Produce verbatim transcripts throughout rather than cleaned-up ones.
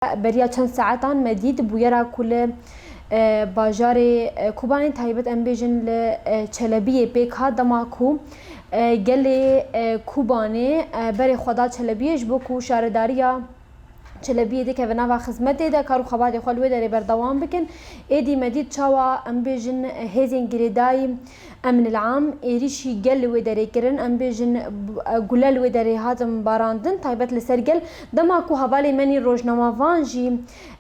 Beriya çend saetan me dît bûyera ku li, e, bajarê, e, Kobanê, taybet em bêjin li, e, Çelebiyê pêk hat, dema ku, e, gelê, e, Kobanê, e, berê xwe da Çelebiyê ji bo ku şaredariya Çelebiyê dikeve nava xizmetê de, kar û xebatê xwe li wê derê berdewam bikin. Êdî me dît çawa, em bêjin, hêzên girêdayî, emnil am, êrîşî gel li wê derê kirin, em bêjin, b-, gule li wê derê hatin barandin, taybet li ser gel. Dema ku hevalê me nî rojnamevan jî,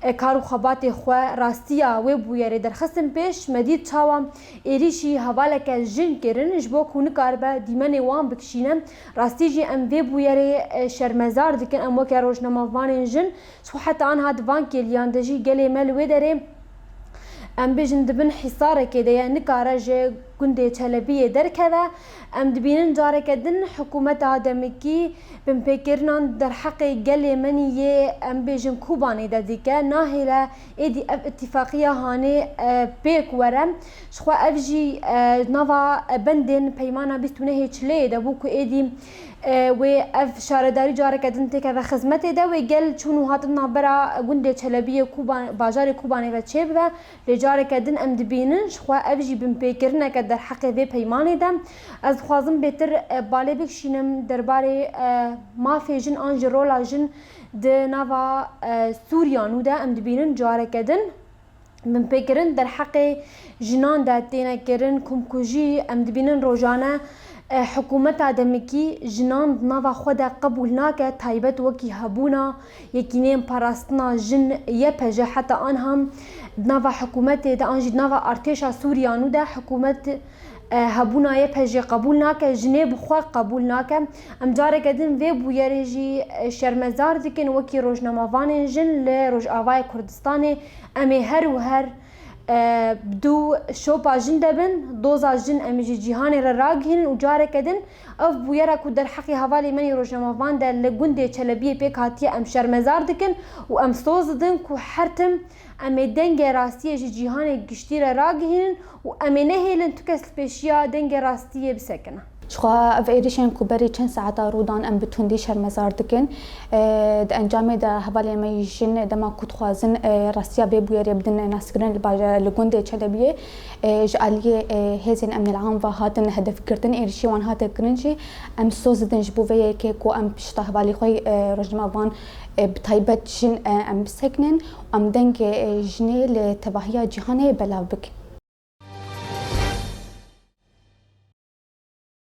e, kar û xebatê xwe, rastiya wê bûyerê derxistin pêş, me dît çawa êrîşî hevaleke jin kirin, ji bo ku nikaribe dîmenê wan bikişîne. Rastî jî em vê bûyerê, e, şermezar dikin, em weke rojnamevanên jin. Ji xwe heta anha di van kêliyan de jî gelê me li wê derê, em bêjin, di bin hîsarekê de ye, nikare ji gundê Çelebiyê derkeve. Em dibînin careke din hikûmeta demikî binpêkirinan derheqê gelê me nî yê, em bêjin, Kobanê de dike. Nahêle êdî ev îtîfaqiya hanê, e, pêk were. Ji xwe ev jî, e, nava, e, bendên peymana bîst û nehê Çileyê de bû ku êdî, e, wê ev şaredarî careke din têkeve xizmetê de, wê gel çûn û hatin navbera gundê Çelebiyê Koban-, bajarê Kobanê ve çêbibe. Lê careke din em dibînin, ji xwe ev jî binpêkirineke derheqê vê peymanê de. Ez dixwazim bêtir, e, balê bikişînim derbarê, e, mafê jin an jî rola jin di nava, e, Sûriya nû de em dibînin careke din binpêkirin derheqê jinan de têne kirin, komkujî. Em dibînin rojane, e, hikûmeta demikî jinan di nava xwe de qebûl nake, taybet wekî hebûna yekîneyên parastina jin, Y P J, heta anha di nava hikûmetê de an jî di nava artêşa Sûriya nû de hikûmet, e, hebûna Y P J qebûl nake, jinê bi xwe qebûl nake. Em careke din vê bûyerê jî, e, şermezar dikin wekî rojnamevanên jin li Rojavayê Kurdistanê. Em ê her û her, e, bi dû şopa jin de bin, doza jin em ê ji cîhanê re ragihînin û careke din ev bûyera ku derheqê hevalê me yê rojnamevan de li gundê Çelebiyê pêk hatiye em şermezar dikin û em soz didin ku her tim em ê dengê rastiyê ji cîhanê giştî re ragihînin û em ê nehêlin tu kes li pêşiya dengê rastiyê bisekine. Jixwe ev êrişên ku berî çend saeta rû dan em bi tundî şermezar dikin. E, di encamê de hevalê me yî jin dema ku dixwazin, e, rastiya vê bûyerê bidin naskirin li baje-, li gundê Çelebiyê, e, ji aliyê, e, hêzên emnil am ve hatin hedefgirtin, êrişî wan hate kirin jî em soz didin ji bo vê yekê ku em pişta hevalê xwe, e, rojnamevan, e, bi taybet jin, e, em bisekinin û em dengê, e, jinê li tevahiya cîhanê belav bikin.